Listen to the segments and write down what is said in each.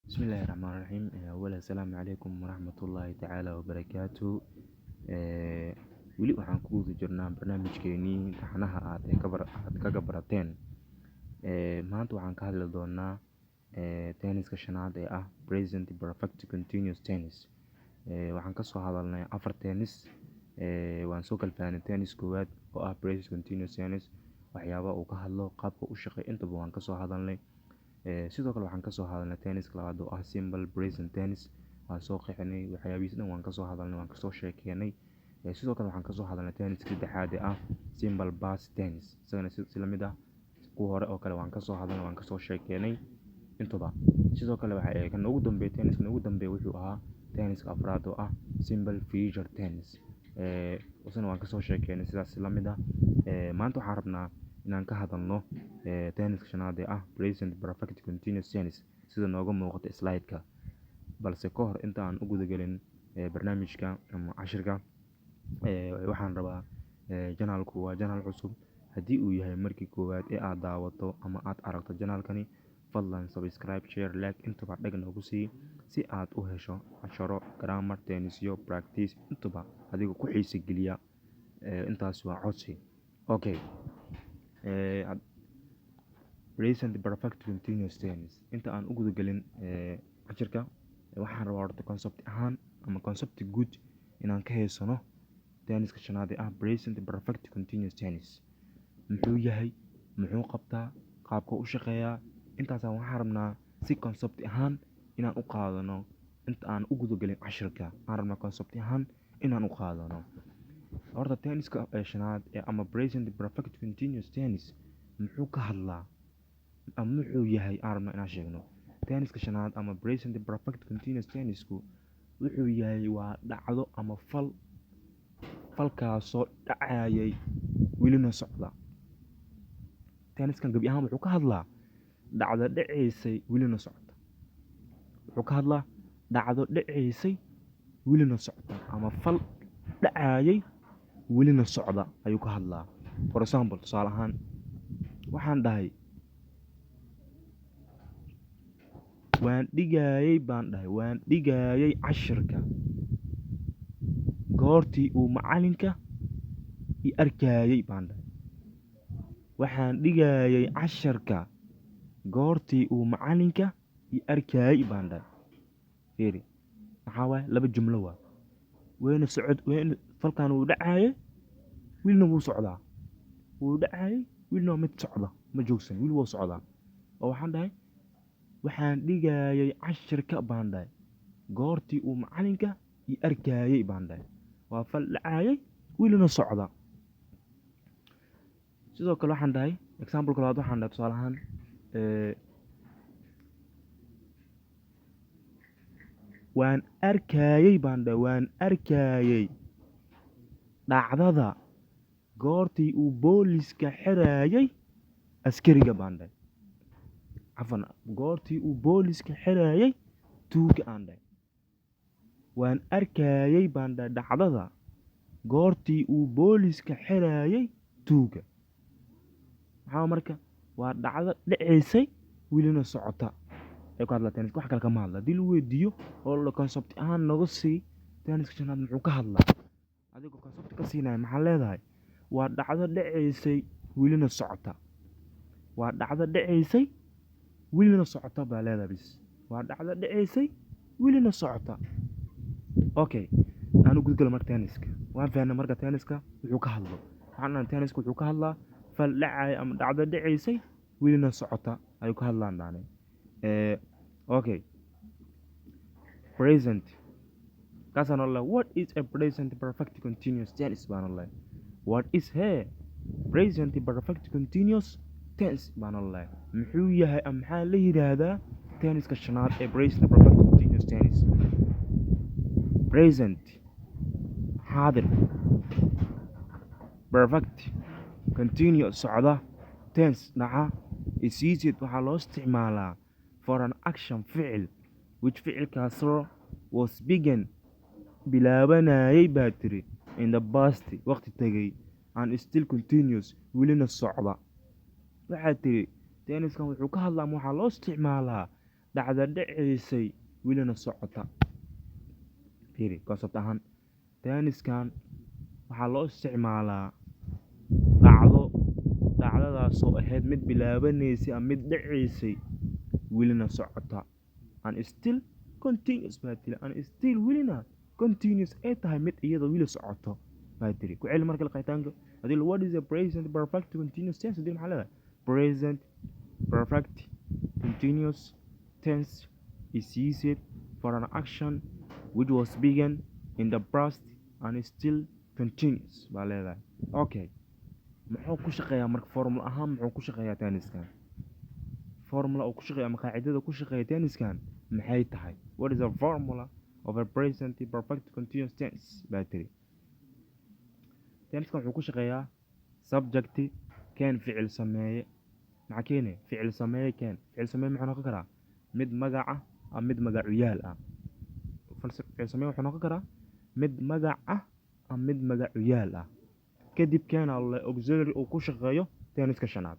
Bismillahi Raxmaani Raxiim. Awal, assalaamu calaykum waraxmatullaahi tacaala wabarakaatu. Weli waxaan ku guda jirnaa barnaamijkeenii taxanaha aad kaga barateen. Maanta waxaan ka hadli doonaa tense-ka shanaad ee ah present perfect continuous tense. Waxaan kasoo hadalnay afar tense. Waan soo kala fahnay tense koowaad oo ah present continuous tense, waxyaabaha uu ka hadlo, qaabka u shaqeeyo, intaba waan kasoo hadalnay. Sidoo kale waxaan kasoo hadalnay tense labaad oo ah simple present tense. Waan soo qeexnay waxyaabihiis dhan, waan kasoo hadalnay, waan kasoo sheekeynay. Sidoo kale waxaan kasoo hadalnay tense saddexaad ee ah simple past tense. Isagana si lamid ah kuwa hore oo kale waan kasoo hadalnay, waan kasoo sheekeynay intuba. Sidoo kale waxa kan ugu dambeeya, tense ugu dambeeya, wuxuu ahaa tense afraad oo ah simple future tense. Isna waan kasoo sheekeynay sidaas si lamid ah. Maanta waxaan rabnaa inaan ka hadalno tense shanaad ee ah present perfect continuous tense, sida nooga muuqata slide-ka. Balse ka hor inta aan u gudagelin barnaamijka ama cashirka, waxaan rabaa, channel-ku waa channel cusub. Haddii uu yahay markii koowaad ee aad daawato ama aad aragto channel-kani, fadlan subscribe, share, like intaba dhag noogu sii, si aad u hesho casharo, grammar, tense-yo, practice intuba adiga ku xiisi geliya. Intaas waa codsi. Okay, present perfect continuous tense, inta aan u gudagelin cashirka, waxaan rabaa horta concept ahaan ama concept guud inaan ka haysano tense-ka shanaad ee ah present perfect continuous tense. Muxuu yahay? Muxuu qabtaa? Qaabka u shaqeeyaa? Intaasaan waxaan rabnaa si concept ahaan inaan u qaadano. Inta aan u gudagelin cashirka, waxaan rabnaa concept ahaan inaan u qaadano horta tense-ka shanaad ee ama present perfect continuous tense. Muxuu ka hadlaa ama muxuu yahay aan rabnaa inaan sheegno. Tense-ka shanaad ama present perfect continuous tense-ku wuxuu yahay waa dhacdo ama fal, falkaasoo dhacayay welina socda. Tense-kan gebi ahaan wuxuu ka hadlaa dhacdo dhacaysay welina socota. Wuxuu ka hadlaa dhacdo dhacaysay welina socota ama fal dhacayay welina socda ayuu ka hadlaa. For example, tusaale ahaan, waxaan dhahay waan dhigayay baan dhahay, waan dhigayay cashirka goortii uu macalinka i arkayay baan dhahay. Waxaan dhigayay casharka goortii uu macalinka i arkayay baan dhahay. Fiiri, maxaa waaye? Laba jumlo waa wayna socod, wayna falkan wuu dhacayay, welina wuu socdaa. Wuu dhacayay, welina waa mid socda, ma joogsan, weli wuu socdaa. Oo waxaan dhahay waxaan dhigayay cashirka baan dhahay goortii uu macalinka i arkayay baan dhahay. Waa fal dhacayay welina socda. Sidoo kale waxaan dhahay example labaad, waxaan dhahay tusaale ahaan, waan arkayay baan dhahay, waan arkayay dhacdada goortii uu booliska xirayay askariga baan dhahay. Cafan, goortii uu booliska xirayay tuuga aan dhahay. Waan arkayay baan dhahay dhacdada goortii uu booliska xirayay tuuga. Maxaa marka? Waa dhacdo dhacaysay welina socota ay ku hadlaa tense. Wax kale kama hadla. Haddii lagu weydiiyo oo la concept ahaan noga sii tense-ka shanaad muxuu ka hadlaa, adigoo concept ka siinaya, maxaa leedahay? Waa dhacdo dhacaysay welina socota. Waa dhacdo dhacaysay welina socota baa leedahay bis. Waa dhacdo dhacaysay welina socota. Okay, aan u gudgalo marka tense-ka. Waan fahnay marka tense-ka wuxuu ka hadlo. Waxaan dhahnay tense-ka wuxuu ka hadlaa fal dhacay ama dhacdo dhacaysay welina socota ayuu ka hadlaan dhahnay. Okay, present kaasaan odhan. What is a present perfect continuous tense baan odhan. What is he present perfect continuous tense baan odhan. Muxuu yahay ama maxaa la yidhaahdaa tense-ka shanaad ee present perfect continuous tense? Present, xaadir, perfect, continuous, socda, tense, dhaca, is used, waxaa loo isticmaalaa, for an action, ficil, which, ficilkaasoo, was began, bilaabanayay baa tiri, in the past, waqti tegay, and still continuous, welina socda. Waxaa tiri tense-kan wuxuu ka hadlaa ama waxaa loo isticmaalaa Dhacda dhaceysay welina socota. Fiiri concept ahaan, tense-kan waxaa loo isticmaalaa dhacdo, dhacdadaasoo ahayd mid bilaabanaysay ama mid dhaceysay welina socota, and still continuous baa tiri, and still welina continuous ay tahay, mid iyadoo weli socoto baa tiri. Ku celi marka qeexitaanka hadii. What is the present perfect continuous tense? Hadii maxaa leedahay? Present perfect continuous tense is used for an action which was begun in the past and is still continuous baa leedahay. Okay, muxuu ku shaqeeyaa marka? Formula ahaan muxuu ku shaqeeyaa tense-kan? Formula uu ku shaqeeya ama qaacidada ku shaqeeya tense-kan maxay tahay? What is the formula of a present perfect continuous tense baa tiri. Tense-kan wuxuu ku shaqeeyaa subject keen ficil sameeye. Maxaa keene ficil sameeye? Keen ficil sameeye. Muxuu noqon karaa? Mid magac ah ama mid magacuyaal ah. Ficil sameeye wuxuu noqon karaa mid magac ah ama mid magacuyaal ah. Kadib keena le auxiliary uu ku shaqeeyo tense-ka shanaad.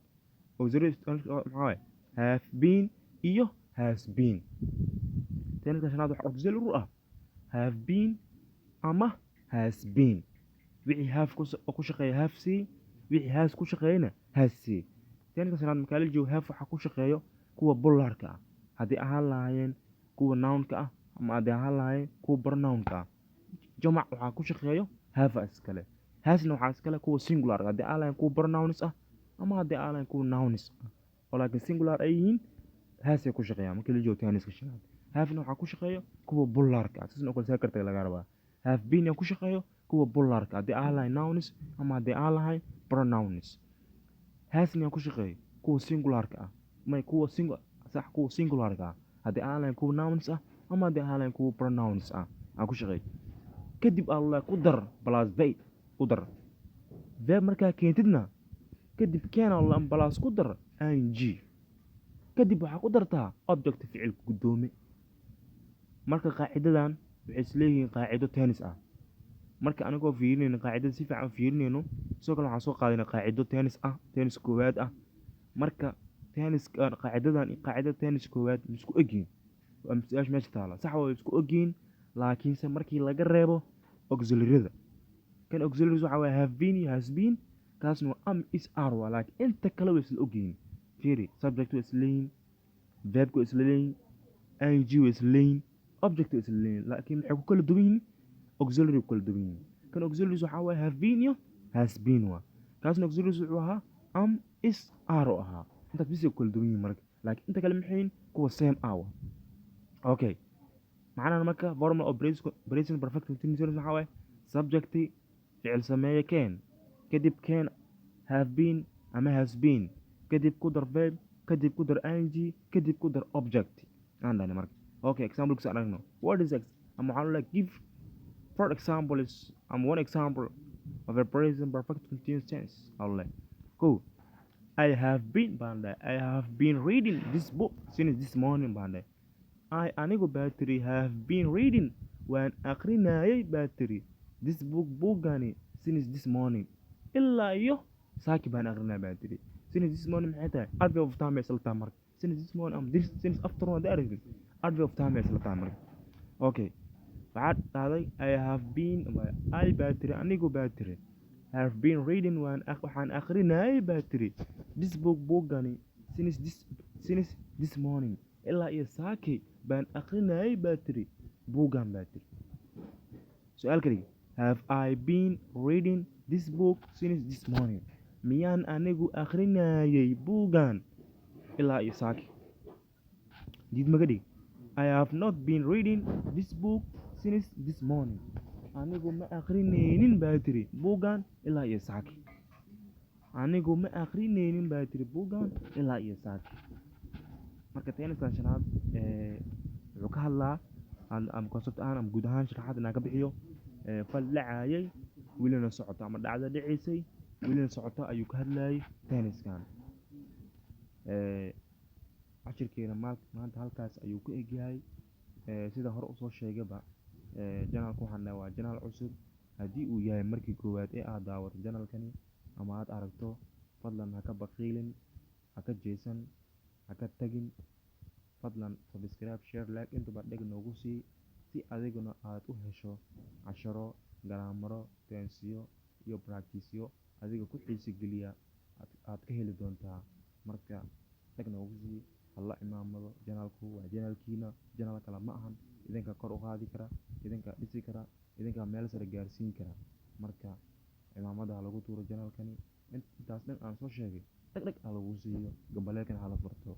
Auxiliary maxaa waaye? Have been iyo has been. Tense-ka shanaad waxa auxiliary u ah have been ama has been. Wixii have ku shaqeeya have sii, wixii has ku shaqeeyana has sii. Tense-ka shanaad markaa la joogo, have waxaa ku shaqeeyo kuwa plural-ka ah, haddii ahaan lahaayeen kuwa noun-ka ah ama haddii ahaan lahaayeen kuwa pronoun-ka ah. Jamac waxaa ku shaqeeyo have iskale, has-na waxaa iskale kuwa singular, haddii ahaan lahaayeen kuwa pronouns ah ama haddii ahaan lahaayeen kuwa nouns ah oo laakiin singular ay yihiin, has ay ku shaqeeyaan markii la joogo tense-ka shanaad. Have-na waxaa ku shaqeeyo kuwa plural-ka ah. Sidaas oo kale saa karta laga rabaa. Have been ku shaqeeyo kuwa plural-ka, haddii ahaan lahayn nouns ama haddii ahaan lahayn pronouns. Has-na ku shaqeeyo kuwa singular-ka ah, may kuwa single sax, kuwa singular-ka ah, haddii ahaan lahayn kuwa nouns ah ama haddii ahaan lahayn kuwa pronouns ah aan ku shaqeeyo. Kadib alla ku dar plus verb, ku dar verb. Markaa keentidna kadib keen alla plus ku dar ing. Kadib waxaa ku dartaa object, ficilka guddoome. Marka qaacidadan waxay isleeyihiin qaacido tense ah. Marka anigoo fiirinayno qaacidada si fiican u fiirinayno, sidoo kale waxaan soo qaadanay qaacido tense ah, tense koowaad ah. Marka tense qaacidadan iyo qaacidada tense koowaad ma isku egyihiin? Waa su-aasha meesha taala. Sax, waa isku egyihiin, laakiinse markii laga reebo auxiliaryada. Kan auxiliaries waxaa waaye have been iyo has been, kaasna waa am, is, are waa, laakiin inta kale way isla ogyihiin. Fiiri, subject way isla leeyihiin, verbka way isla leeyihiin, ing way isla leeyihiin, object way isla leeyihiin, laakiin maxay ku kala duwan yihiin? Auxiliary ku kala duwan yihiin. Kan auxiliaries waxaa waaye have been iyo has been waa, kaasna auxiliaries wuxuu ahaa am, is, are oo ahaa. Intaas bisay ku kala duwan yihiin marka, laakiin inta kale maxay yihiin? Kuwa same ah waa. Okay, macnaha marka formula of present perfect continuous tense maxaa waaye? Subject, ficil sameeye keen, kadib keen have been ama has been, kadib ku dar verb, kadib ku dar ing, kadib ku dar object aan dhahnay marka. Okay, example kusa aragno. What is ama waxaan leeyahay give for example is ama one example of a present perfect continuous tense. Aan leeyahay ko I have been baan dhahay, I have been reading this book since this morning baan dhahay. I, anigu baa tiri, have been reading, waan aqrinayay baa tiri, this book, buugani, since this morning, ilaa iyo saaki baan aqrinaya baa tiri. Since this morning maxay tahay? Adverb of time ay isla tahay marka. Since this morning ama this since afternoon hadii aragtid, adverb of time ay isla tahay marka. Okay, waxaad dhahday I have been, I baa tiri, anigu baa tiri, have been reading, waan waxaan aqrinayay baa tiri, this book, buugani, since this morning, ilaa iyo saaki baan aqrinayay baa tiri buuggan baa tiri. Su-aal kaliya: have I been reading this book since this morning? Miyaan anigu akhrinayay buuggan ilaa iyo saaki? Diid maga dhig. I have not been reading this book since this morning. Anigu ma akhrinaynin baa tiri buuggan ilaa iyo saaki. Anigu ma akhrinaynin baa tiri buuggan ilaa iyo saaki. Marka tense-kan shanaad wuxuu ka hadlaa ama concept ahaan ama guud ahaan sharaxaad inaan ka bixiyo fal dhacayay welina socoto ama dhacdo dhacaysay welina socoto ayuu ka hadlayay tense-kan. Cashirkeena maanta halkaas ayuu ku egyahay. Sida hore usoo sheegayba, channelka waxaan dhahay waa channel cusub. Haddii uu yahay markii koowaad ee aad daawato channelkani ama aad aragto, fadlan ha ka baqiilin, ha ka jeesan, ha ka tagin. Fadlan subscribe, share, like intuba dheg noogu sii, si adiguna aad u hesho casharo, grammaro, tenseyo iyo practiceyo adiga ku xiisi geliya aad ka heli doontaa. Marka dheg noogu sii, hala imaamado. Channelku waa channelkiina, channel kale ma ahan. Idinka kor u qaadi kara, idinka dhisi kara, idinka meel sare gaarsiin kara. Marka cimaamada ha lagu tuuro channelkani. Intaas dhan aan soo sheegay, dheg dheg ha lagu siiyo, gambaleelkana hala furto.